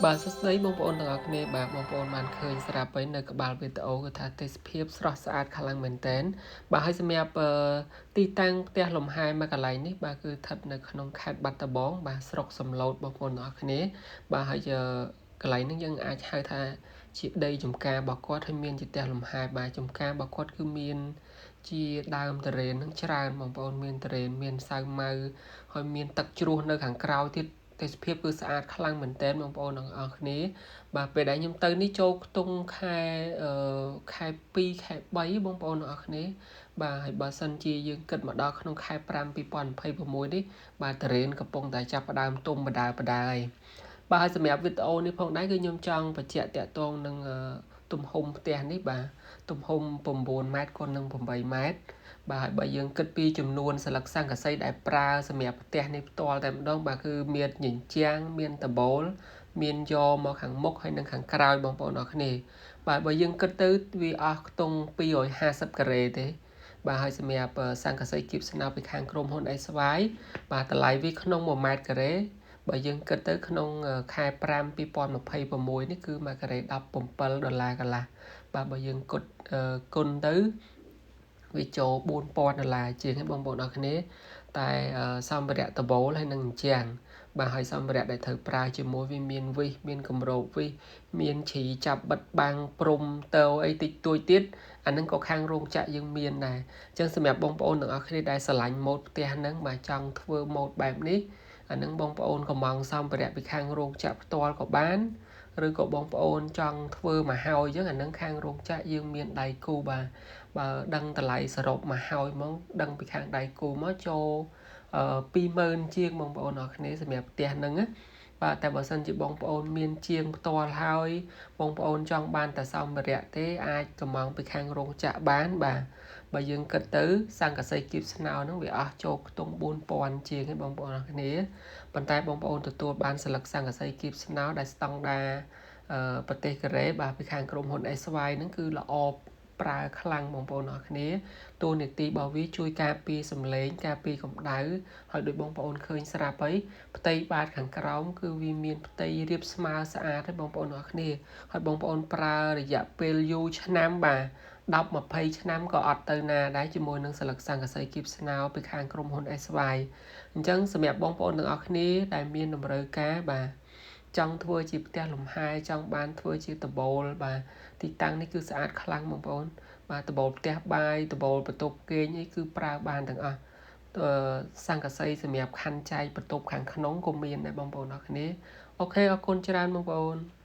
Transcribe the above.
បាទសួស្តីបងប្អូនទាំងអស់គ្នាបាទបងប្អូនបានឃើញស្រាប់ហើយនៅក្បាលវីដេអូគឺថាទេសភាពស្រស់ស្អាតខ្លាំងមែនទែនបាទហើយសម្រាប់ទីតាំងផ្ទះលំហែមួយកន្លែងនេះបាទគឺស្ថិតនៅក្នុងខេត្តបាត់ដំបងបាទស្រុកសំឡូតបងប្អូនទាំងអស់គ្នាបាទហើយកន្លែងនេះយើងអាចហៅថាជាដីចំការរបស់គាត់ហើយមានជាផ្ទះលំហែបាទចំការរបស់គាត់គឺមានជាដើមតរេននឹងច្រើនបងប្អូនមានតរេនមានសៅម៉ៅហើយមានទឹកជ្រោះនៅខាងក្រោយទៀតទេសភាពគឺស្អាតខ្លាំងមែនទែនបងប្អូនទាំងអស់គ្នាបាទពេលដែលខ្ញុំទៅនេះចូលខ្ទង់ខែខែ2ខែ3បងប្អូនទាំងអស់គ្នាបាទហើយបើសិនជាយើងគិតមកដល់ក្នុងខែ5 2026នេះបាទតរេនកំពុងតែចាប់ផ្ដើមទុំបដាបដាហើយបាទហើយសម្រាប់វីដេអូនេះផងដែរគឺខ្ញុំចង់បញ្ជាក់តាក់ទងនឹងទំហំផ្ទះនេះបាទទំហំ9ម៉ែត្រគុណនឹង8ម៉ែត្របាទហើយបើយើងគិតពីចំនួនសន្លឹកស័ង្កសីដែលប្រើសម្រាប់ផ្ទះនេះផ្ទាល់តែម្ដងបាទគឺមានញញ្ចាំងមានដបូលមានយកមកខាងមុខហើយនិងខាងក្រោយបងប្អូនអរគ្នាបាទបើយើងគិតទៅវាអស់ខ្ទង់250ការ៉េទេបាទហើយសម្រាប់ស័ង្កសីគៀបស្នោពីខាងក្រុមហ៊ុន SY បាទតម្លៃវាក្នុង1ម៉ែត្រការ៉េបើយើងគិតទៅក្នុងខែ5 2026នេះគឺ1ការ៉េ17ដុល្លារកន្លះបាទបើយើងគិតគុណទៅវាចូល4000ដុល្លារជាងហ្នឹងបងប្អូនអរគ្នាតែសម្ភារៈដបូលហើយនឹងអញ្ចាំងបាទហើយសម្ភារៈដែលត្រូវប្រើជាមួយវាមានវិសមានគម្របវិសមានជ្រីចាប់បិទបាំងព្រំទៅអីតិចតួចទៀតអានឹងក៏ខាងរោងចក្រយើងមានដែរអញ្ចឹងសម្រាប់បងប្អូនទាំងអស់គ្នាដែលស្រឡាញ់ម៉ូដផ្ទះហ្នឹងបាទចង់ធ្វើម៉ូដបែបនេះអានឹងបងប្អូនកំងសម្ភារៈពីខាងរោងចក្រផ្ទាល់ក៏បានឬក៏បងប្អូនចង់ធ្វើមកហើយអញ្ចឹងអានឹងខាងរោងចក្រយើងមានដៃគូបាទបើដឹងតម្លៃសរុបមកហើយហ្មងដឹងពីខាងដៃគូមកចូល20000ជាងបងប្អូនអរគ្នាសម្រាប់ផ្ទះហ្នឹងណាបាទតែបើសិនជាបងប្អូនមានជាងផ្ទាល់ហើយបងប្អូនចង់បានតែសម្ភារៈទេអាចកំងពីខាងរោងចក្របានបាទបើយើងគិតទៅស័ង្កសីគៀបស្នោហ្នឹងវាអស់ចូលខ្ទង់4000ជាងឯងបងប្អូនអរគ្នាប៉ុន្តែបងប្អូនទទួលបានសន្លឹកស័ង្កសីគៀបស្នោដែលស្តង់ដាប្រទេសកូរ៉េបាទពីខាងក្រុមហ៊ុន SY ហ្នឹងគឺល្អប្រើខ្លាំងបងប្អូនអរគ្នាតួនាទីរបស់វាជួយការពារសំឡេងការពារកម្ដៅហើយដោយបងប្អូនឃើញស្រាប់ហើយផ្ទៃបាតខាងក្រោមគឺវាមានផ្ទៃរាបស្មើស្អាតហើយបងប្អូនអរគ្នាហើយបងប្អូនប្រើរយៈពេលយូរឆ្នាំបាទ10 20ឆ្នាំក៏អត់ទៅណាដែរជាមួយនឹងសន្លឹកស័ង្កសីគៀបស្នោពីខាងក្រុមហ៊ុន SY អញ្ចឹងសម្រាប់បងប្អូនទាំងអស់គ្នាដែលមានតម្រូវការបាទចង់ធ្វើជាផ្ទះលំហែចង់បានធ្វើជាដបូលបាទទីតាំងនេះគឺស្អាតខ្លាំងបងប្អូនបាទដបូលផ្ទះបាយដបូលបន្ទប់គេងអីគឺប្រើបានទាំងអស់ស័ង្កសីសម្រាប់ខណ្ឌចែកបន្ទប់ខាងក្នុងក៏មានដែរបងប្អូនអរគ្នាអូខេអរគុណច្រើនបងប្អូន។